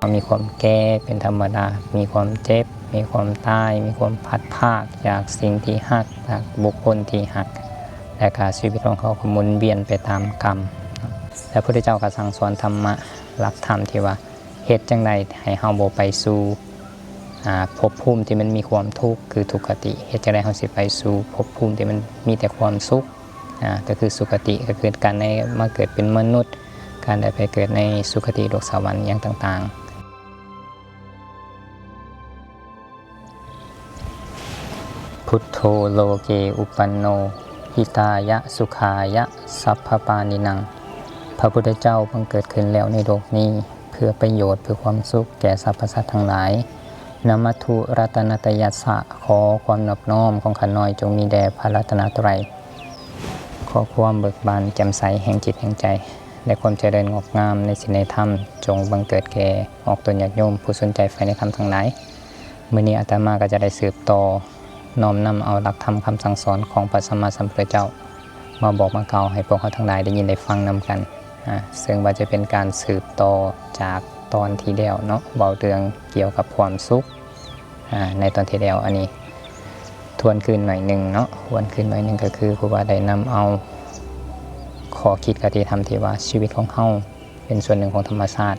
ເຮົາມີຄວາມແກ່ເປັນທຳມະດາ, ມີຄວາມເຈັບ, ມີຄວາມຕາຍ, ມີຄວາມພັດພາກຈາກສິ່ງທີ່ຮັກ, ຈາກບຸກຄົນທີ່ຮັກ, ແລະກະຊີວິດຂອງເຮົາກໍໝູນວຽນໄປຕາມກຳ. ແລະພຸດທະເຈົ້າກໍສັ່ງສອນທຳມະ, ຫຼັກທຳທີ່ວ່າເຮັດຈັ່ງໃດໃຫ້ເຮົາບໍ່ໄປສູ່ ອາ ພົບພູມທີ່ມັນມີຄວາມທຸກ ຄືທຸກຄະຕິ, ເຮັດຈັ່ງໃດເຮົາຊິໄປສູ່ພົບພູມທີ່ມັນມີແຕ່ຄວາມສຸກ ອາ ກໍຄືສຸຄະຕິ ກໍຄືການໄດ້ມາເກີດເປັນມະນຸດ, ການໄດ້ໄປເກີດໃນສຸຄະຕິໂລກສະຫວັນຫຍັງຕ່າງໆ. ພຸດໂທໂລເກອຸປັນໂນ ຫິຕາຍະສຸຂາຍະສັບພະປານິນັງ. ພະພຸດທະເຈົ້າບັງເກີດຂຶ້ນແລ້ວໃນໂລກນີ້ ເພື່ອປະໂຫຍດ ເພື່ອຄວາມສຸກແກ່ສັບພະສັດທັງຫຼາຍ. ນະມັດຖຸລັດຕະນັດຕະຍັດສະ ຂໍຄວາມນອບນ້ອມຂອງຂ້ານ້ອຍຈົ່ງມີແດ່ພະລັດຕະນະໄຕ. ຂໍຄວາມເບີກບານແຈ່ມໃສແຫ່ງຈິດແຫ່ງໃຈ ແລະ ຄວາມຈະເລີນງອກງາມໃນສິນໃນທຳ ຈົ່ງບັງເກີດແກ່ອອກຕົນຍາດໂຍມຜູ້ສົນໃຈໃຝ່ໃນທຳທັງຫຼາຍ. ມື້ນີ້ອາດຕະມາກໍຈະໄດ້ສືບຕໍ່ ນ້ອມນຳເອົາຫຼັກທຳຄຳສັ່ງສອນຂອງພະສຳມາສຳພຸດທະເຈົ້າ ມາບອກມາກ່າວໃຫ້ພວກເຮົາທັງຫຼາຍໄດ້ຍິນໄດ້ຟັງນຳກັນ. ອາ ເຊິ່ງວ່າຈະເປັນການສືບຕໍ່ຈາກຕອນທີ່ແລ້ວເນາະ, ເວົ້າເລື່ອງກ່ຽວກັບຄວາມສຸກ ອາ ໃນຕອນທີ່ແລ້ວ. ອັນນີ້ທວນຄືນໜ້ອຍໜຶ່ງເນາະ, ທວນຄືນໜ້ອຍໜຶ່ງ ກໍຄືຄູບາໄດ້ນຳເອົາຂໍ້ຄິດຄະຕິທຳທີ່ວ່າຊີວິດຂອງເຮົາເປັນສ່ວນໜຶ່ງຂອງທຳມະຊາດ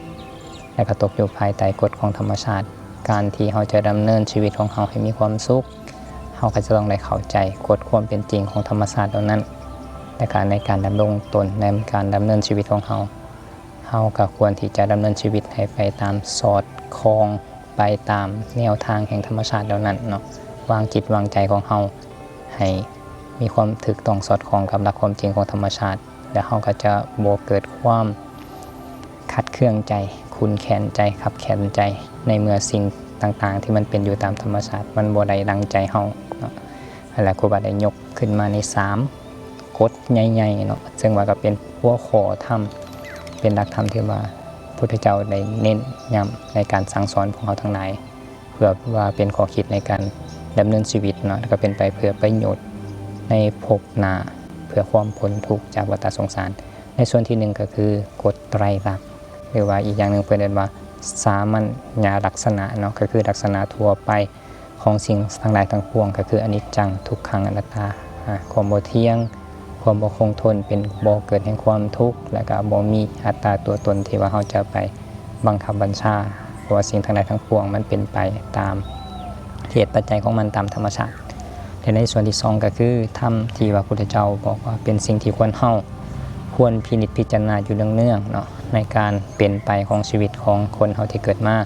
ແລະ ກໍຕົກຢູ່ພາຍໃຕ້ກົດຂອງທຳມະຊາດ. ການທີ່ເຮົາຈະດຳເນີນຊີວິດຂອງເຮົາໃຫ້ມີຄວາມສຸກ ເຮົາກໍຈະຕ້ອງໄດ້ເຂົ້າໃຈກົດຄວາມເປັນຈິງຂອງທຳມະຊາດເຫຼົ່ານັ້ນ ແລະ ກະໃນການດຳລົງຕົນ ໃນການດຳເນີນຊີວິດຂອງເຮົາ, ເຮົາກໍຄວນທີ່ຈະດຳເນີນຊີວິດໃຫ້ໄປຕາມສອດຄ່ອງ ໄປຕາມແນວທາງແຫ່ງທຳມະຊາດເຫຼົ່ານັ້ນເນາະ, ວາງຈິດວາງໃຈຂອງເຮົາໃຫ້ມີຄວາມຖືກຕ້ອງສອດຄ່ອງກັບຫຼັກຄວາມຈິງຂອງທຳມະຊາດ, ແລ້ວເຮົາກໍຈະບໍ່ເກີດຄວາມຂັດເຄືອງໃຈ, ຂຸ້ນແຄ້ນໃຈ, ຄັບແຄ້ນໃຈ ໃນເມື່ອສິ່ງຕ່າງໆທີ່ມັນເປັນຢູ່ຕາມທຳມະຊາດ ມັນບໍ່ໄດ້ດັ່ງໃຈເຮົາເນາະ. ແລ້ວຄູບາໄດ້ຍົກຂຶ້ນມາໃນສາມກົດໃຫຍ່ໆເນາະ, ເຊິ່ງວ່າກໍເປັນຫົວຂໍ້ທຳ, ເປັນຫຼັກທຳທີ່ວ່າພຸດທະເຈົ້າໄດ້ເນັ້ນຢ້ຳໃນການສັ່ງສອນພວກເຮົາທັງຫຼາຍ ເພື່ອວ່າເປັນຂໍ້ຄິດໃນການດຳເນີນຊີວິດເນາະ, ແລ້ວກໍເປັນໄປເພື່ອປະໂຫຍດໃນພົບໜ້າ ເພື່ອຄວາມພົ້ນທຸກຈາກວັດຕະສົງສານ. ໃນສ່ວນທີໜຶ່ງກໍຄືກົດໄຕຣລັກ ຫຼືວ່າອີກຢ່າງໜຶ່ງເພິ່ນເອີ້ນວ່າສາມັນຍະລັກສະນະເນາະ, ກໍຄືລັກສະນະທົ່ວໄປຂອງສິ່ງທັງຫຼາຍທັງປວງ ກໍຄືອະນິດຈັງ ທຸກຂັງ ອະນັດຕາ, ອາ ຄວາມບໍ່ທ່ຽງ, ຄວາມບໍ່ຄົງທົນ ເປັນບໍ່ເກີດແຫ່ງຄວາມທຸກ ແລ້ວກໍບໍ່ມີອັດຕາຕົວຕົນທີ່ວ່າເຮົາຈະໄປ ບັງຄັບບັນຊາ, ເພາະວ່າສິ່ງທັງຫຼາຍທັງປວງມັນເປັນໄປຕາມເຫດປັດໄຈຂອງມັນຕາມທຳມະຊາດ. ແລະ ໃນສ່ວນທີສອງກໍຄືທຳທີ່ວ່າພຸດທະເຈົ້າບອກວ່າເປັນສິ່ງທີ່ຄວນເຮົາຄວນພິນິດພິຈາລະນາຢູ່ເນື່ອງໆເນາະ, ໃນການເປັນໄປຂອງຊີວິດຂອງຄົນເຮົາທີ່ເກີດມາ,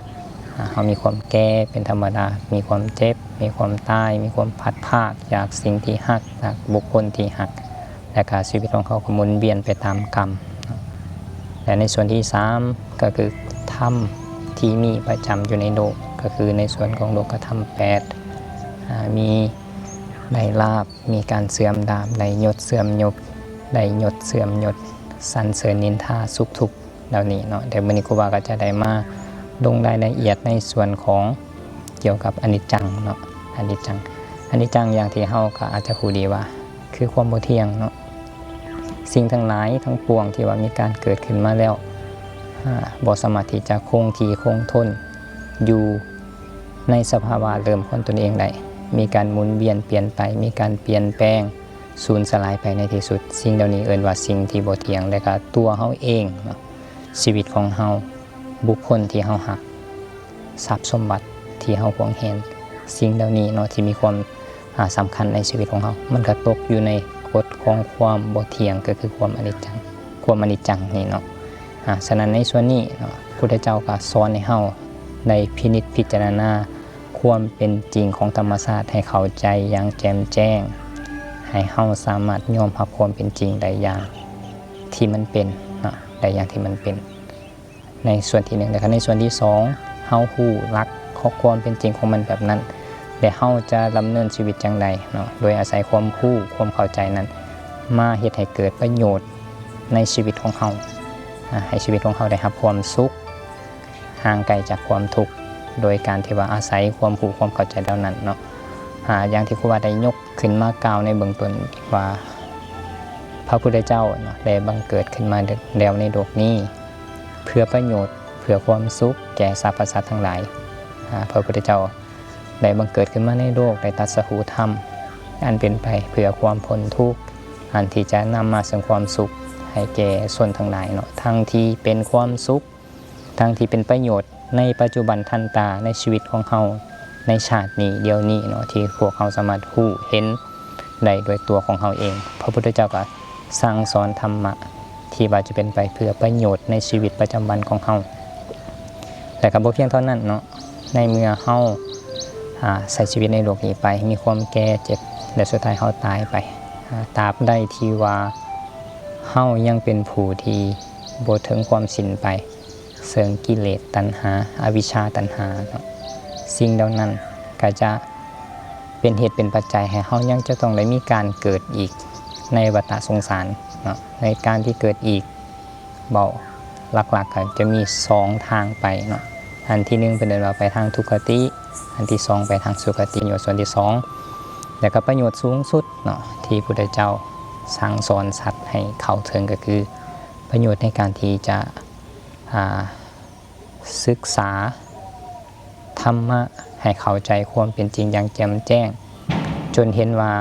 ເຮົາມີຄວາມແກ່ເປັນທຳມະດາ, ມີຄວາມເຈັບ, ມີຄວາມຕາຍ, ມີຄວາມພັດພາກຈາກສິ່ງທີ່ຮັກ, ຈາກບຸກຄົນທີ່ຮັກ. ແລະກະຊີວິດຂອງເຮົາກໍໝູນວຽນໄປຕາມກຳ. ແລະໃນສ່ວນທີສາມກໍຄືທຳທີ່ມີປະຈຳຢູ່ໃນໂລກ ກໍຄືໃນສ່ວນຂອງໂລກະທຳແປດ ອາ ມີໄດ້ລາບ ມີການເສື່ອມລາບ ໄດ້ຍົດເສື່ອມຍົດ ໄດ້ຍົດເສື່ອມຍົດ ສັນເສີນນິນທາ ສຸກທຸກ ເຫຼົ່ານີ້ເນາະ. ແຕ່ມື້ນີ້ຄູບາກໍຈະໄດ້ມາລົງລາຍລະອຽດໃນສ່ວນຂອງ ກ່ຽວກັບອະນິດຈັງເນາະ, ອະນິດຈັງ ອະນິດຈັງ ຢ່າງທີ່ເຮົາກໍອາດຈະຮູ້ດີວ່າ ຄືຄວາມບໍ່ທ່ຽງເນາະ. ສິ່ງທັງຫຼາຍທັງປວງທີ່ວ່າມີການເກີດຂຶ້ນມາແລ້ວ ອາ ບໍ່ສາມາດທີ່ຈະຄົງທີ່ຄົງທົນຢູ່ໃນສະພາວະເດີມຂອງຕົນເອງໄດ້, ມີການໝູນວຽນປ່ຽນໄປ, ມີການປ່ຽນແປງ, ສູນສະຫຼາຍໄປໃນທີ່ສຸດ. ສິ່ງເຫຼົ່ານີ້ເອີ້ນວ່າສິ່ງທີ່ບໍ່ທ່ຽງ ແລະກະຕົວເຮົາເອງເນາະ, ຊີວິດຂອງເຮົາ, ບຸກຄົນທີ່ເຮົາຮັກ, ຊັບສົມບັດທີ່ເຮົາຫວງແຫນ, ສິ່ງເຫຼົ່ານີ້ເນາະ ທີ່ມີຄວາມ ອາ ສຳຄັນໃນຊີວິດຂອງເຮົາ ມັນກະຕົກຢູ່ໃນກົດຂອງຄວາມບໍ່ທ່ຽງ ກໍຄືຄວາມອະນິດຈັງ ຄວາມອະນິດຈັງນີ້ເນາະ. ອາ ສະນັ້ນໃນສ່ວນນີ້ເນາະ ພຸດທະເຈົ້າກໍສອນໃຫ້ເຮົາໄດ້ພິນິດພິຈາລະນາຄວາມເປັນຈິງຂອງທຳມະຊາດໃຫ້ເຂົ້າໃຈຢ່າງແຈ່ມແຈ້ງ, ໃຫ້ເຮົາສາມາດຍອມຮັບຄວາມເປັນຈິງໄດ້ຢ່າງທີ່ມັນເປັນເນາະ, ໄດ້ຢ່າງທີ່ມັນເປັນ. ໃນສ່ວນທີໜຶ່ງ ແລະ ໃນສ່ວນທີສອງ ເຮົາຮູ້ຫຼັກຂອງຄວາມເປັນຈິງຂອງມັນແບບນັ້ນ ແລະ ເຮົາຈະດຳເນີນຊີວິດຈັ່ງໃດເນາະ ໂດຍອາໄສຄວາມຮູ້ ຄວາມເຂົ້າໃຈນັ້ນ ມາເຮັດໃຫ້ເກີດປະໂຫຍດໃນຊີວິດຂອງເຮົາ, ອາ ໃຫ້ຊີວິດຂອງເຮົາໄດ້ຮັບຄວາມສຸກ ຫ່າງໄກຈາກຄວາມທຸກ ໂດຍການທີ່ວ່າອາໄສຄວາມຮູ້ ຄວາມເຂົ້າໃຈເຫຼົ່ານັ້ນເນາະ. ອາ ຢ່າງທີ່ຄູບາໄດ້ຍົກ ຂຶ້ນມາກ່າວໃນເບື້ອງຕົ້ນວ່າ ພະພຸດທະເຈົ້າເນາະ ໄດ້ບັງເກີດຂຶ້ນມາແລ້ວໃນໂລກນີ້ ເພື່ອປະໂຫຍດ ເ ພື່ອຄວາມສຸກແກ່ສັບພະສັດທັງຫຼາຍ. ອາ ພະພຸດທະເຈົ້າໄດ້ບັງເກີດຂຶ້ນມາໃນໂລກ, ໄດ້ຕັດສະຮູ້ທຳອັນເປັນໄປເພື່ອຄວາມພົ້ນທຸກ, ອັນທີ່ຈະນຳມາເຊິ່ງຄວາມສຸກໃຫ້ແກ່ຊົນທັງຫຼາຍເນາະ, ທັງທີ່ເປັນຄວາມສຸກ ທັງທີ່ເປັນປະໂຫຍດໃນປັດຈຸບັນທັນຕາໃນຊີວິດຂອງເຮົາໃນຊາດນີ້ ດຽວນີ້ເນາະ ທີ່ພວກເຮົາສາມາດຮູ້ເຫັນໄດ້ດ້ວຍຕົວຂອງເຮົາເອງ. ພະພຸດທະເຈົ້າກໍສັ່ງສອນທຳມະທີ່ວ່າຈະເປັນໄປເພື່ອປະໂຫຍດໃນຊີວິດປະຈຳວັນຂອງເຮົາ. ແລະກໍບໍ່ພຽງເທົ່ານັ້ນເນາະ, ໃນເມື່ອເຮົາ ອາ ໃຊ້ຊີວິດໃນໂລກນີ້ໄປ ມີຄວາມແກ່ເຈັບ ແລະສຸດທ້າຍເຮົາຕາຍໄປ, ອາ ຕາບໃດທີ່ວ່າເຮົາຍັງເປັນຜູ້ທີ່ບໍ່ເຖິງຄວາມສິ້ນໄປ ເຊິ່ງກິເລດຕັນຫາ ອະວິຊຊາຕັນຫາເນາະ, ສິ່ງເຫຼົ່ານັ້ນກໍຈະເປັນເຫດເປັນປັດໄຈໃຫ້ເຮົາຍັງຈະຕ້ອງໄດ້ມີການເກີດອີກໃນວັດຕະສົງສານເນາະ. ໃນການທີ່ເກີດອີກ ເວົ້າຫຼັກໆກໍຈະມີສອງທາງໄປເນາະ, ອັນທີໜຶ່ງເພິ່ນເອີ້ນວ່າໄປທາງທຸກຄະຕິ, ອັນທີສອງໄປທາງສຸຄະຕິ. ປະໂຫຍດສ່ວນທີສອງ ແລະກໍປະໂຫຍດສູງສຸດເນາະ ທີ່ພຸດທະເຈົ້າສັ່ງສອນສັດໃຫ້ເຂົ້າເຖິງ ກໍຄືປະໂຫຍດໃນການທີ່ຈະ ອາ ສຶກສາທຳມະໃຫ້ເຂົ້າໃຈຄວາມເປັນຈິງຢ່າງແຈ່ມແຈ້ງ ຈົນເຫັນວ່າ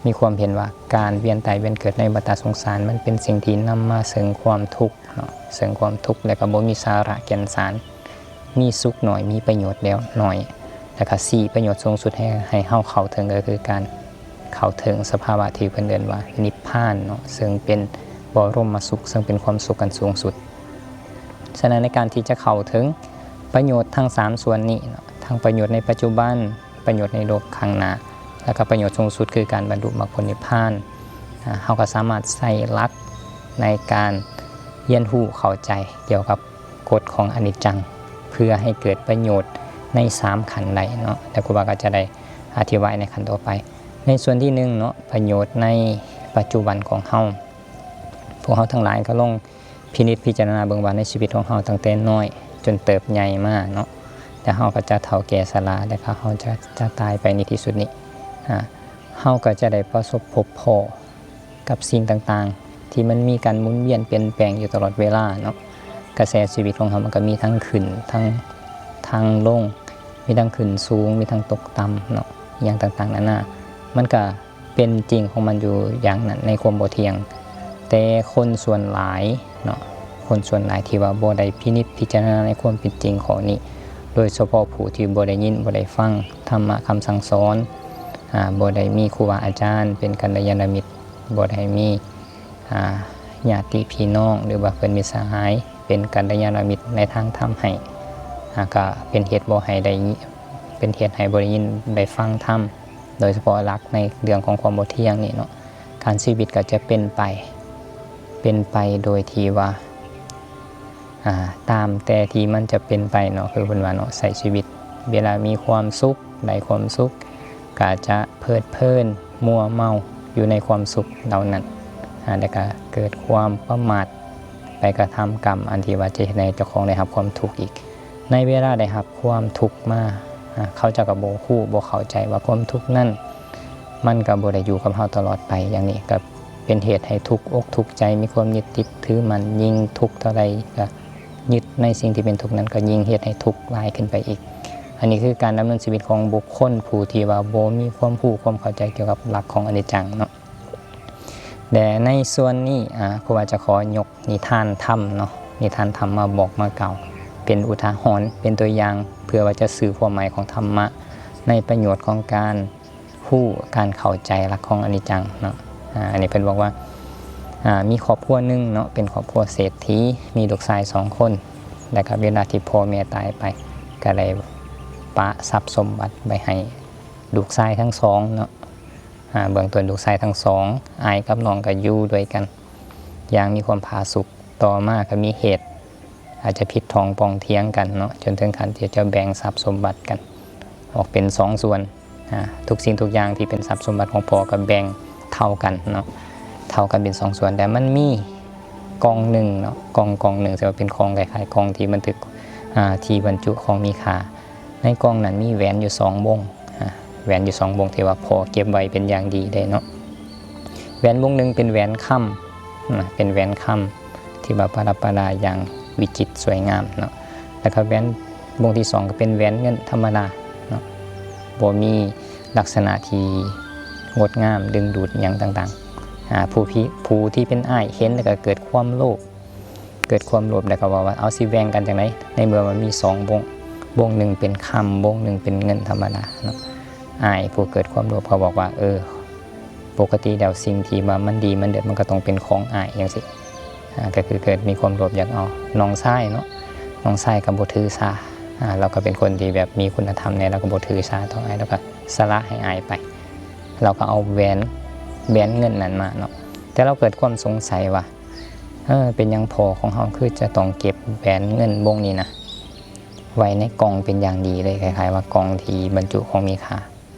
ມີຄວາມເຫັນວ່າການວຽນຕາຍວຽນເກີດໃນວັດຕະສົງສານ ມັນເປັນສິ່ງທີ່ນຳມາເຊິ່ງຄວາມທຸກເນາະ, ເຊິ່ງຄວາມທຸກ ແລະກໍບໍ່ມີສາລະແກ່ນສານ, ມີສຸກໜ້ອຍ ມີປະໂຫຍດແລ້ວໜ້ອຍ. ແລະກໍສີ່ ປະໂຫຍດສູງສຸດໃຫ້ ໃຫ້ເຮົາເຂົ້າເຖິງ ກໍຄືການເຂົ້າເຖິງສະພາວະທີ່ເພິ່ນເອີ້ນວ່ານິບພານເນາະ, ເຊິ່ງເປັນບໍລົມມະສຸກ ເຊິ່ງເປັນຄວາມສຸກອັນສູງສຸດ. ສະນັ້ນໃນການທີ່ຈະເຂົ້າເຖິງປະໂຫຍດທັງສາມສ່ວນນີ້ເນາະ, ທັງປະໂຫຍດໃນປັດຈຸບັນ, ປະໂຫຍດໃນໂລກຂ້າງໜ້າ ແລະກໍປະໂຫຍດສູງສຸດຄືການບັນລຸມັກຜົນນິບພານ, ອາ ເຮົາກໍສາມາດໃຊ້ຫຼັກໃນການຮຽນຮູ້ເຂົ້າໃຈກ່ຽວກັບກົດຂອງອະນິດຈັງ ເພື່ອໃຫ້ເກີດປະໂຫຍດໃນສາມຂັ້ນໄດ້ເນາະ, ແລະຄູບາກໍຈະໄດ້ອະທິບາຍໃນຂັ້ນຕໍ່ໄປ. ໃນສ່ວນທີໜຶ່ງເນາະ, ປະໂຫຍດໃນປັດຈຸບັນຂອງເຮົາ, ພວກເຮົາທັງຫຼາຍກໍລອງ ພິນິດພິຈາລະນາເບິ່ງວ່າໃນຊີວິດຂອງເຮົາຕັ້ງແຕ່ນ້ອຍຈົນເຕີບໃຫຍ່ມາເນາະ, ແລ້ວເຮົາກໍຈະເຖົ້າແກ່ຊະລາ ແລ້ວກໍເຮົາຈະ ຈະຕາຍໄປໃນທີ່ສຸດນີ້, ອາ ເຮົາກໍຈະໄດ້ປະສົບພົບພໍ້ກັບສິ່ງຕ່າງໆ ທີ່ມັນມີການໝູນວຽນປ່ຽນແປງຢູ່ຕະຫຼອດເວລາເນາະ. ກະແສຊີວິດຂອງເຮົາມັນກໍມີທັງຂຶ້ນ ທັງ ທັງລົງ, ມີທັງຂຶ້ນສູງ ມີທັງຕົກຕ່ຳເນາະ, ອີ່ຫຍັງຕ່າງໆນານາ, ມັນກະ ເປັນຈິງຂອງມັນຢູ່ຢ່າງນັ້ນໃນຄວາມບໍ່ທ່ຽງ. ແຕ່ຄົນສ່ວນຫຼາຍເນາະ, ຄົນສ່ວນຫຼາຍທີ່ວ່າບໍ່ໄດ້ພິນິດພິຈາລະນາໃນຄວາມເປັນຈິງຂໍ້ນີ້, ໂດຍສະເພາະຜູ້ທີ່ບໍ່ໄດ້ຍິນ ບໍ່ໄດ້ຟັງທຳມະຄຳສັ່ງສອນ, ອາ ບໍ່ໄດ້ມີຄູບາອາຈານເປັນກັນລະຍານະມິດ, ບໍ່ໄດ້ມີ ອາ ຍາດຕິພີ່ນ້ອງ ຫຼືວ່າເພື່ອນມິດສະຫາຍເປັນກັນລະຍານະມິດໃນທາງທຳໃຫ້, ອາ ກະເປັນເຫດບໍ່ໃຫ້ໄດ້ ເປັນເຫດໃຫ້ບໍ່ໄດ້ຍິນໄດ້ຟັງທຳ, ໂດຍສະເພາະຫຼັກໃນເລື່ອງຂອງຄວາມບໍ່ທ່ຽງນີ້ເນາະ, ການຊີວິດກໍຈະເປັນໄປ ເປັນໄປໂດຍທີ່ວ່າ ອາ ຕາມແຕ່ທີ່ມັນຈະເປັນໄປເນາະ, ຄືເພິ່ນວ່າເນາະ, ໃຊ້ຊີວິດເວລາມີຄວາມສຸກ ໄດ້ຄວາມສຸກ ກໍຈະເພີດເພີນມົວເມົາຢູ່ໃນຄວາມສຸກເຫຼົ່ານັ້ນ, ອາ ແລ້ວກໍເກີດຄວາມປະໝາດ ໄປກະທຳກຳອັນທີ່ວ່າຈະເຮັດໃຫ້ເຈົ້າຂອງໄດ້ຮັບຄວາມທຸກອີກ. ໃນເວລາໄດ້ຮັບຄວາມທຸກມາ, ອາ ເຂົາເຈົ້າກໍບໍ່ຮູ້ ບໍ່ເຂົ້າໃຈວ່າຄວາມທຸກນັ້ນ ມັນກໍບໍ່ໄດ້ຢູ່ກັບເຮົາຕະຫຼອດໄປ. ຢ່າງນີ້ກໍເປັນເຫດໃຫ້ທຸກອົກທຸກໃຈ, ມີຄວາມຍຶດຕິດຖືໝັ້ນ, ຍິ່ງທຸກເທົ່າໃດກໍຍຶດໃນສິ່ງທີ່ເປັນທຸກນັ້ນ ກໍຍິ່ງເຮັດໃຫ້ທຸກຫຼາຍຂຶ້ນໄປອີກ. ອັນນີ້ຄືການດຳເນີນຊີວິດຂອງບຸກຄົນຜູ້ທີ່ວ່າບໍ່ມີຄວາມຮູ້ຄວາມເຂົ້າໃຈກ່ຽວກັບຫຼັກຂອງອະນິດຈັງເນາະ. ແລະໃນສ່ວນນີ້ ອາ ຄູບາຈະຂໍຍົກນິທານທຳເນາະ, ນິທານທຳມາບອກມາກ່າວ ເປັນອຸທາຫອນ ເປັນຕົວຢ່າງ ເພື່ອວ່າຈະສື່ຄວາມໝາຍຂອງທຳມະ ໃນປະໂຫຍດຂອງການຮູ້ ການເຂົ້າໃຈຫຼັກຂອງອະນິດຈັງເນາະ. ອາ ອັນນີ້ເພິ່ນບອກວ່າ ອາ ມີຄອບຄົວໜຶ່ງເນາະ ເປັນຄອບຄົວເສດຖີ ມີລູກຊາຍສອງຄົນ, ແລ້ວກໍເວລາທີ່ພໍ່ແມ່ຕາຍໄປ ກໍໄດ້ປະຊັບສົມບັດໄວ້ໃຫ້ລູກຊາຍທັງສອງເນາະ. ອາ ເບື້ອງຕົ້ນລູກຊາຍທັງສອງ ອ້າຍກັບນ້ອງກໍຢູ່ດ້ວຍກັນຢ່າງມີຄວາມຜາສຸກ, ຕໍ່ມາກໍມີເຫດ ອາດຈະຜິດຖອງປ່ອງຖຽງກັນເນາະ, ຈົນເຖິງຂັ້ນທີ່ຈະແບ່ງຊັບສົມບັດກັນອອກເປັນສອງສ່ວນ. ອາ ທຸກສິ່ງທຸກຢ່າງທີ່ເປັນຊັບສົມບັດຂອງພໍ່ກໍແບ່ງເທົ່າກັນເນາະ, ເທົ່າກັນເປັນສອງສ່ວນ. ແຕ່ມັນມີກ່ອງໜຶ່ງເນາະ, ກ່ອງ ກ່ອງໜຶ່ງ ເຊິ່ງວ່າເປັນຂອງຄ້າຍໆກ່ອງທີ່ບັນທຶກ ອາ ທີ່ບັນຈຸຂອງມີຄ່າ. ໃນກ່ອງນັ້ນມີແຫວນຢູ່ສອງວົງ, ອາ ແຫວນຢູ່ສອງວົງທີ່ວ່າພໍ່ເກັບໄວ້ເປັນຢ່າງດີເດ້ເນາະ. ແຫວນວົງໜຶ່ງເປັນແຫວນຄຳນະ, ເປັນແຫວນຄຳທີ່ວ່າປະດັບປະດາຢ່າງ ວິຈິດສວຍງາມເນາະ. ແລ້ວກໍແຫວນວົງທີສອງກໍເປັນແຫວນເງິນທຳມະດາເນາະ ບໍ່ມີລັກສະນະທີ່ງົດງາມດຶງດູດຫຍັງຕ່າງໆ. ອາ ຜູ້ທີ່ ຜູ້ທີ່ເປັນອ້າຍເຫັນແລ້ວກໍເກີດຄວາມໂລບ ເກີດຄວາມໂລບ ແລ້ວກໍເວົ້າວ່າ ເອົາ ຊິແບ່ງກັນຈັ່ງໃດ ໃນເມື່ອມັນມີສອງວົງ ວົງໜຶ່ງເປັນຄຳ ວົງໜຶ່ງເປັນເງິນທຳມະດາເນາະ. ອ້າຍຜູ້ເກີດຄວາມໂລບກໍບອກວ່າ ເອີ ປົກກະຕິແລ້ວສິ່ງທີ່ວ່າມັນດີມັນເລີດ ມັນກໍຕ້ອງເປັນຂອງອ້າຍ ຈັ່ງຊີ້. ອາ ກໍຄືເກີດມີຄວາມໂລບຢາກເອົາ. ນ້ອງຊາຍເນາະ ນ້ອງຊາຍກໍບໍ່ຖືສາ ອາ ລາວກໍເປັນຄົນທີ່ແບບມີຄຸນນະທຳແດ່ ລາວກໍບໍ່ຖືສາຕໍ່ອ້າຍ ລາວກໍສະຫຼະໃຫ້ອ້າຍໄປ ລາວກໍເອົາແຫວນ ແຫວນເງິນນັ້ນມາເນາະ. ແຕ່ລາວເກີດຄວາມສົງໄສວ່າ ເອີ ເປັນຫຍັງພໍ່ຂອງເຮົາຄືຈະຕ້ອງເກັບແຫວນເງິນວົງນີ້ນະ ໄວ້ໃນກ່ອງເປັນຢ່າງດີເລີຍ ຄ້າຍໆວ່າກ່ອງທີ່ບັນຈຸຂອງມີຄ່າ.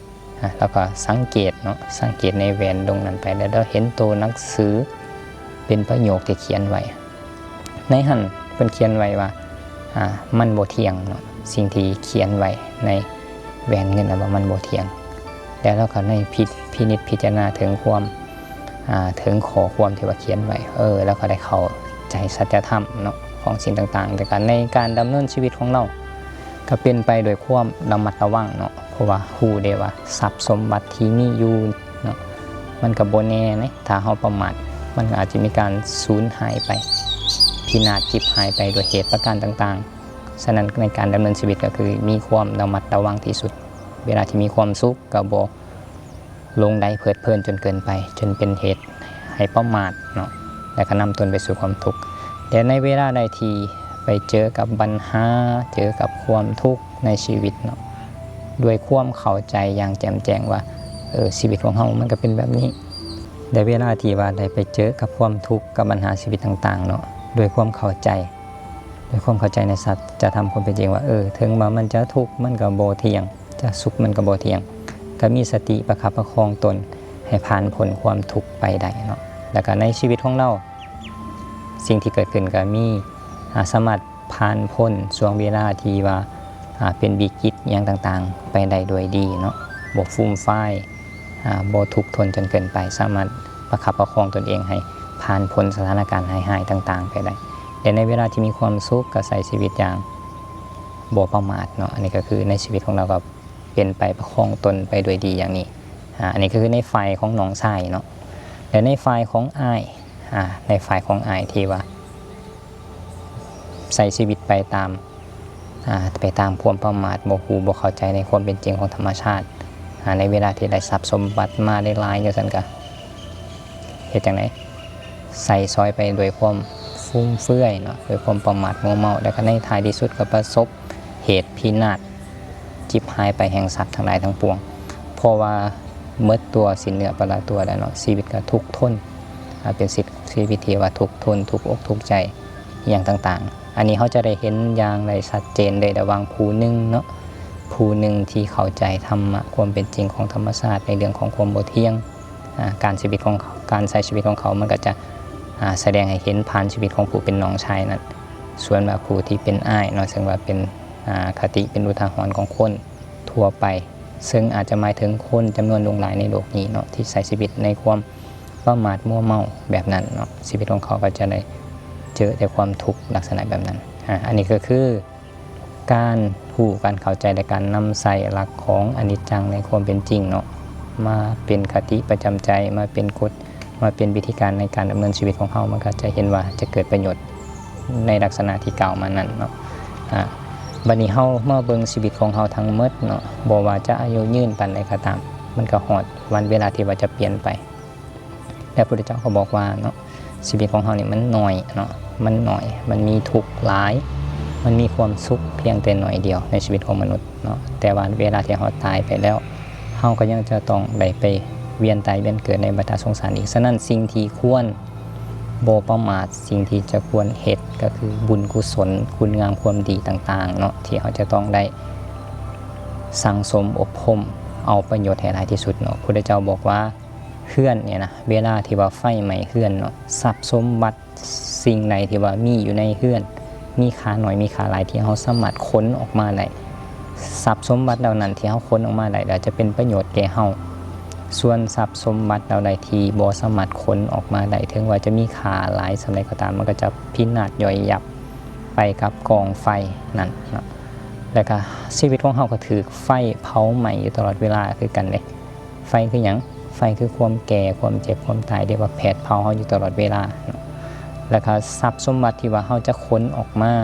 ອາ ລາວກໍສັງເກດເນາະ ສັງເກດໃນແຫວນວົງນັ້ນໄປ ແລ້ວລາວເຫັນໂຕໜັງສືເປັນປະໂຫຍກທີ່ຂຽນໄວ້. ໃນຫັ້ນເພິ່ນຂຽນໄວ້ວ່າ ອາ ມັນບໍ່ທ່ຽງເນາະ ສິ່ງທີ່ຂຽນໄວ້ໃນແຫວນເງິນນັ້ນວ່າມັນບໍ່ທ່ຽງ. ແລ້ວລາວກໍໃນພິ ພິນິດພິຈາລະນາເຖິງຄວາມ ອາ ເຖິງຂໍ້ຄວາມທີ່ວ່າຂຽນໄວ້ ເອີ ລາວກໍໄດ້ເຂົ້າໃຈສັດຈະທຳເນາະ ຂອງສິ່ງຕ່າງໆ. ແຕ່ການ ໃນການດຳເນີນຊີວິດຂອງລາວ ກໍເປັນໄປດ້ວຍຄວາມລະມັດລະວັງເນາະ ເພາະວ່າຮູ້ເດ້ວ່າຊັບສົມບັດທີ່ມີຢູ່ເນາະ ມັນກໍບໍ່ແນ່ເນາະ ຖ້າເຮົາປະໝາດ ມັນກໍອາດຈະມີການສູນຫາຍໄປ ພິນາດຈິບຫາຍໄປດ້ວຍເຫດປະການຕ່າງໆ. ສະນັ້ນ ໃນການດຳເນີນຊີວິດກໍຄືມີຄວາມລະມັດລະວັງທີ່ສຸດ. ເວລາທີ່ມີຄວາມສຸກກໍບໍ່ ຫຼົງໄຫຼເພີດເພີນຈົນເກີນໄປ ຈົນເປັນເຫດໃຫ້ປະໝາດເນາະ ແລະ ກໍນຳຕົນໄປສູ່ຄວາມທຸກ. ແຕ່ໃນເວລາໃດທີ່ໄປເຈີກັບບັນຫາ ເຈີກັບຄວາມທຸກໃນຊີວິດເນາະ ດ້ວຍຄວາມເຂົ້າໃຈຢ່າງແຈ່ມແຈ້ງວ່າ ເອີ ຊີວິດຂອງເຮົາມັນກໍເປັນແບບນີ້. ແລະ ເວລາທີ່ວ່າໄດ້ໄປເຈີກັບຄວາມທຸກ ກັບບັນຫາຊີວິດຕ່າງໆເນາະ ດ້ວຍຄວາມເຂົ້າໃຈ ດ້ວຍຄວາມເຂົ້າໃຈໃນສັດຈະທຳຄວາມເປັນຈິງວ່າ ເອີ ເຖິງວ່າມັນຈະທຸກ ມັນກໍບໍ່ທ່ຽງ ຈະສຸກມັນກໍບໍ່ທ່ຽງ ກໍມີສະຕິປະຄັບປະຄອງຕົນໃຫ້ຜ່ານພົ້ນຄວາມທຸກໄປໄດ້ເນາະ. ແລ້ວກໍໃນຊີວິດຂອງລາວ ສິ່ງທີ່ເກີດຂຶ້ນກໍມີ ອາ ສາມາດຜ່ານພົ້ນຊ່ວງເວລາທີ່ວ່າ ອາ ເປັນວິກິດຫຍັງຕ່າງໆໄປໄດ້ດ້ວຍດີເນາະ ບໍ່ຟຸມຟາຍ ອາ ບໍ່ທຸກທົນຈົນເກີນໄປ ສາມາດປະຄັບປະຄອງຕົນເອງໃຫ້ຜ່ານພົ້ນສະຖານະການຮ້າຍໆຕ່າງໆໄປໄດ້. ແລະ ໃນເວລາທີ່ມີຄວາມສຸກກໍໃຊ້ຊີວິດຢ່າງບໍ່ປະໝາດເນາະ. ອັນນີ້ກໍຄືໃນຊີວິດຂອງລາວກໍ ເປັນໄປປະຄອງຕົນໄປດ້ວຍດີຢ່າງນີ້. ອາ ອັນນີ້ກໍຄືໃນຝ່າຍຂອງນ້ອງຊາຍເນາະ ແລະ ໃນຝ່າຍຂອງອ້າຍ ອາ ໃນຝ່າຍຂອງອ້າຍທີ່ວ່າໃຊ້ຊີວິດໄປຕາມ ອາ ໄປຕາມຄວາມປະໝາດ ບໍ່ຮູ້ບໍ່ເຂົ້າໃຈໃນຄວາມເປັນຈິງຂອງທຳມະຊາດ ອາ ໃນເວລາທີ່ໄດ້ຊັບສົມບັດມາຫຼາຍໆ ຈັ່ງຊັ້ນກະ ເຮັດຈັ່ງໃດ ໃຊ້ສອຍໄປດ້ວຍຄວາມຟຸມເຟືອຍເນາະ ດ້ວຍຄວາມປະໝາດມົວເມົາ ແລ້ວກໍໃນທ້າຍທີ່ສຸດກໍປະສົບເຫດພິນາດ ຈິບຫາຍໄປແຫ່ງສັດທັງຫຼາຍທັງປວງ ເພາະວ່າໝົດຕົວ ສິ້ນເນື້ອປະລະຕົວແລ້ວເນາະ ຊີວິດກໍທຸກທົນ ອາ ເປັນຊີ ຊີວິດທີ່ວ່າທຸກທົນ ທຸກອົກທຸກໃຈ ອີ່ຫຍັງຕ່າງໆ. ອັນນີ້ເຮົາຈະໄດ້ເຫັນຢ່າງໄດ້ຊັດເຈນເລີຍ ລະຫວ່າງຜູ້ໜຶ່ງເນາະ ຜູ້ໜຶ່ງທີ່ເຂົ້າໃຈທຳມະ ຄວາມເປັນຈິງຂອງທຳມະຊາດ ໃນເລື່ອງຂອງຄວາມບໍ່ທ່ຽງ ອາ ການຊີວິດຂອງ ການໃຊ້ຊີວິດຂອງເຂົາ ມັນກໍຈະ ອາ ສະແດງໃຫ້ເຫັນຜ່ານຊີວິດຂອງຜູ້ເປັນນ້ອງຊາຍນັ້ນ. ສ່ວນວ່າຜູ້ທີ່ເປັນອ້າຍເນາະ ເຊິ່ງວ່າເປັນ ອາ ຄະຕິ ເປັນອຸທາຫອນຂອງຄົນທົ່ວໄປ ເຊິ່ງອາດຈະໝາຍເຖິງຄົນຈຳນວນຫຼວງຫຼາຍໃນໂລກນີ້ເນາະ ທີ່ໃຊ້ຊີວິດໃນຄວາມປະໝາດມົວເມົາແບບນັ້ນເນາະ ຊີວິດຂອງເຂົາກໍຈະໄດ້ເຈີແຕ່ຄວາມທຸກລັກສະນະແບບນັ້ນ. ອາ ອັນນີ້ກໍຄື ການຮູ້ ການເຂົ້າໃຈ ແລະ ການນຳໃຊ້ຫຼັກຂອງອະນິດຈັງໃນຄວາມເປັນຈິງເນາະ ມາເປັນຄະຕິປະຈຳໃຈ ມາເປັນກົດ ມາເປັນວິທີການໃນການດຳເນີນຊີວິດຂອງເຮົາ ມັນກໍຈະເຫັນວ່າຈະເກີດປະໂຫຍດໃນລັກສະນະທີ່ກ່າວມານັ້ນເນາະ. ອາ ບັດນີ້ເຮົາມາເບິ່ງຊີວິດຂອງເຮົາທັງໝົດເນາະ ບໍ່ວ່າຈະອາຍຸຍືນປານໃດກໍຕາມ ມັນກໍຮອດວັນເວລາທີ່ວ່າຈະປ່ຽນໄປ. ແລະ ພຸດທະເຈົ້າກໍບອກວ່າເນາະ ຊີວິດຂອງເຮົານີ້ມັນໜ້ອຍເນາະ ມັນໜ້ອຍ ມັນມີທຸກຫຼາຍ ມັນມີຄວາມສຸກພຽງແຕ່ໜ້ອຍດຽວໃນຊີວິດຂອງມະນຸດເນາະ ແຕ່ວ່າເວລາທີ່ເຮົາຕາຍໄປແລ້ວ ເຮົາກໍຍັງຈະຕ້ອງໄດ້ໄປວຽນຕາຍວຽນເກີດໃນວັດຕະສົງສານອີກ. ສະນັ້ນ ສິ່ງທີ່ຄວນບໍ່ປະໝາດ ສິ່ງທີ່ຈະຄວນເຮັດກໍຄືບຸນກຸສົນ ຄຸນງາມຄວາມດີຕ່າງໆເນາະ ທີ່ເຮົາຈະຕ້ອງໄດ້ສັ່ງສົມອົບຮົມ ເອົາປະໂຫຍດໃຫ້ຫຼາຍທີ່ສຸດເນາະ. ພຸດທະເຈົ້າບອກວ່າ ເຮືອນນີ້ນະ ເວລາທີ່ວ່າໄຟໄໝ້ເຮືອນເນາະ ຊັບສົມບັດສິ່ງໃດທີ່ວ່າມີຢູ່ໃນເຮືອນ ມີຄ່າໜ້ອຍມີຄ່າຫຼາຍ ທີ່ເຮົາສາມາດຂົນອອກມາໄດ້ ຊັບສົມບັດເຫຼົ່ານັ້ນທີ່ເຮົາຂົນອອກມາໄດ້ ແລ້ວຈະເປັນປະໂຫຍດແກ່ເຮົາ. ສ່ວນຊັບສົມບັດເຫຼົ່າໃດທີ່ບໍ່ສາມາດຂົນອອກມາໄດ້ ເຖິງວ່າຈະມີຄ່າຫຼາຍສ່ຳໃດກໍຕາມ ມັນກໍຈະພິນາດຍ່ອຍຍັບ ໄປກັບກອງໄຟນັ້ນເນາະ ແລ້ວກໍຊີວິດຂອງເຮົາກໍຖືກໄຟເຜົາໄໝ້ຢູ່ຕະຫຼອດເວລາຄືກັນເດ້. ໄຟຄືຫຍັງ? ໄຟຄືຄວາມແກ່ ຄວາມເຈັບ ຄວາມຕາຍ ທີ່ວ່າແຜດເຜົາເຮົາຢູ່ຕະຫຼອດເວລາເນາະ. ແລ້ວກໍຊັບສົມບັດທີ່ວ່າເຮົາຈະຂົນອອກມາ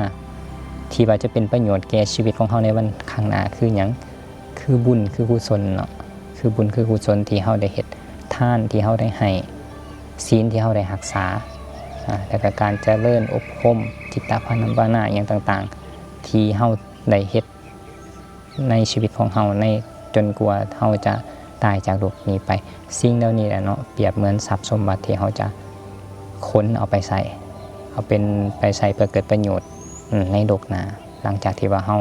ທີ່ວ່າຈະເປັນປະໂຫຍດແກ່ຊີວິດຂອງເຮົາໃນວັນຂ້າງໜ້າຄືຫຍັງ? ຄືບຸນ ຄືກຸສົນເນາະ ຄືບຸນ ຄືກຸສົນທີ່ເຮົາໄດ້ເຮັດ ທານທີ່ເຮົາໄດ້ໃຫ້ ສິນທີ່ເຮົາໄດ້ຮັກສາ ອາ ແລ້ວກໍການຈະເລີນອົບຮົມຈິດຕະພາວະນາ ອີ່ຫຍັງຕ່າງໆ ທີ່ເຮົາໄດ້ເຮັດໃນຊີວິດຂອງເຮົາ ໃນ ຈົນກວ່າເຮົາຈະຕາຍຈາກໂລກນີ້ໄປ. ສິ່ງເຫຼົ່ານີ້ແຫຼະເນາະ ປຽບເໝືອນຊັບສົມບັດທີ່ເຮົາຈະຂົນເອົາໄປໃຊ້ ເອົາເປັນ ໄປໃຊ້ເພື່ອເກີດປະໂຫຍດ ອາ ໃນໂລກໜ້າ ຫຼັງຈາກທີ່ວ່າເຮົາ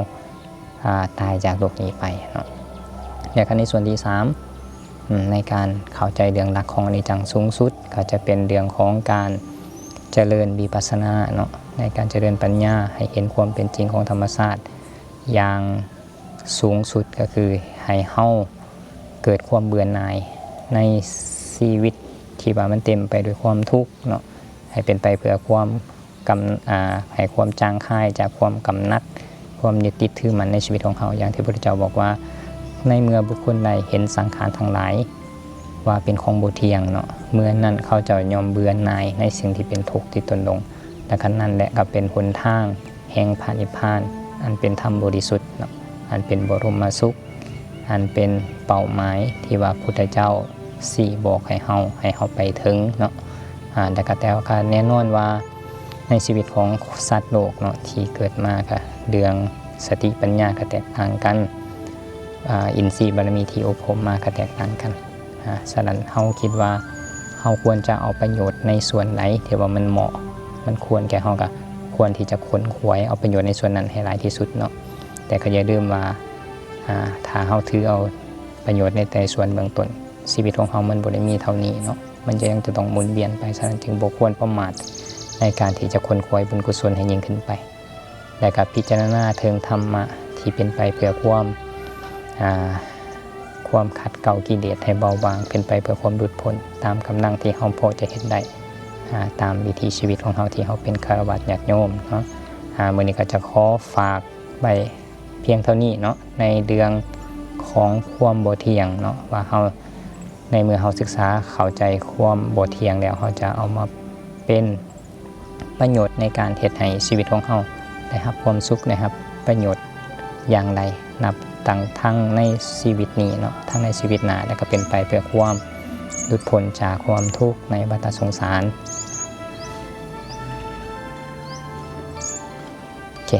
ອາ ຕາຍຈາກໂລກນີ້ໄປເນາະ. ແລ້ວກໍໃນສ່ວນທີສາມ ອາ ໃນການເຂົ້າໃຈເລື່ອງຫຼັກຂອງອະນິດຈັງສູງສຸດ ກໍຈະເປັນເລື່ອງຂອງການຈະເລີນວິປັດສະນາເນາະ ໃນການຈະເລີນປັນຍາໃຫ້ເຫັນຄວາມເປັນຈິງຂອງທຳມະຊາດຢ່າງສູງສຸດ ກໍຄືໃຫ້ເຮົາເກີດຄວາມເບື່ອໜ່າຍໃນຊີວິດທີ່ວ່າມັນເຕັມໄປດ້ວຍຄວາມທຸກເນາະ ໃຫ້ເປັນໄປເພື່ອຄວາມ ກຳ ອາ ໃຫ້ຄວາມຈາງຄາຍຈາກຄວາມກຳໜັດ ຄວາມຍຶດຕິດຖືໝັ້ນໃນຊີວິດຂອງເຮົາ ຢ່າງທີ່ພະພຸດທະເຈົ້າບອກວ່າ ໃນເມື່ອບຸກຄົນໃດເຫັນສັງຂານທັງຫຼາຍວ່າເປັນຂອງບໍ່ທ່ຽງເນາະ ເມື່ອນັ້ນເຂົາເຈົ້າຍ່ອມເບື່ອໜ່າຍໃນສິ່ງທີ່ເປັນທຸກທີ່ຕົນລົງ ແລະ ຂັ້ນນັ້ນແຫຼະກໍເປັນຫົນທາງແຫ່ງພະນິບພານ ອັນເປັນທຳບໍລິສຸດເນາະ ອັນເປັນບໍລົມມະສຸກ ອັນເປັນເປົ້າໝາຍທີ່ວ່າພຸດທະເຈົ້າຊີ້ບອກໃຫ້ເຮົາ ໃຫ້ເຮົາໄປເຖິງເນາະ. ອາ ແຕ່ກໍ ແຕ່ກໍແນ່ນອນວ່າໃນຊີວິດຂອງສັດໂລກເນາະ ທີ່ເກີດມາກໍເລື່ອງສະຕິປັນຍາກໍແຕກຕ່າງກັນ ອາ ອິນຊີບາລະມີທີ່ອົບຮົມມາກໍແຕກຕ່າງກັນ. ອາ ສະນັ້ນເຮົາຄິດວ່າເຮົາຄວນຈະເອົາປະໂຫຍດໃນສ່ວນໃດທີ່ວ່າມັນເໝາະ ມັນຄວນແກ່ເຮົາ ກໍຄວນທີ່ຈະຂົນຂວາຍເອົາປະໂຫຍດໃນສ່ວນນັ້ນໃຫ້ຫຼາຍທີ່ສຸດເນາະ. ແຕ່ກໍຢ່າລືມວ່າ ອາ ຖ້າເຮົາຖືເອົາປະໂຫຍດໃນແຕ່ສ່ວນເບື້ອງຕົ້ນ ຊີວິດຂອງເຮົາມັນບໍ່ໄດ້ມີເທົ່ານີ້ເນາະ ມັນຈະຍັງຈະຕ້ອງໝູນວຽນໄປ. ສະນັ້ນຈຶ່ງບໍ່ຄວນປະໝາດໃນການທີ່ຈະຂົນຂວາຍບຸນກຸສົນໃຫ້ຍິ່ງຂຶ້ນໄປ ແລະ ກໍພິຈາລະນາເຖິງທຳມະທີ່ເປັນໄປເພື່ອຄວາມ ອາ ຄວາມຂັດເກົາກິເລດໃຫ້ເບົາບາງ ເປັນໄປເພື່ອຄວາມຫຼຸດພົ້ນຕາມກຳລັງທີ່ເຮົາພໍຈະເຮັດໄດ້ ອາ ຕາມວິຖີຊີວິດຂອງເຮົາທີ່ເຮົາເປັນຄາລະວາດຍາດໂຍມເນາະ. ອາ ມື້ນີ້ກໍຈະຂໍຝາກໄວ້ພຽງເທົ່ານີ້ເນາະ ໃນເລື່ອງຂອງຄວາມບໍ່ທ່ຽງເນາະ ວ່າເຮົາ ໃນເມື່ອເຮົາສຶກສາເຂົ້າໃຈຄວາມບໍ່ທ່ຽງແລ້ວ ເຮົາຈະເອົາມາເປັນ ປະໂຫຍດໃນການເຮັດໃຫ້ຊີວິດຂອງເຮົາໄດ້ຮັບຄວາມສຸກ ໄດ້ຮັບປະໂຫຍດຢ່າງໃດ ນັບຕັ້ງທັງໃນຊີວິດນີ້ເນາະ ທັງໃນຊີວິດໜ້າ ແລ້ວກໍເປັນໄປເພື່ອຄວາມຫຼຸດພົ້ນຈາກຄວາມທຸກໃນວັດຕະສົງສານ. ໂອເຄ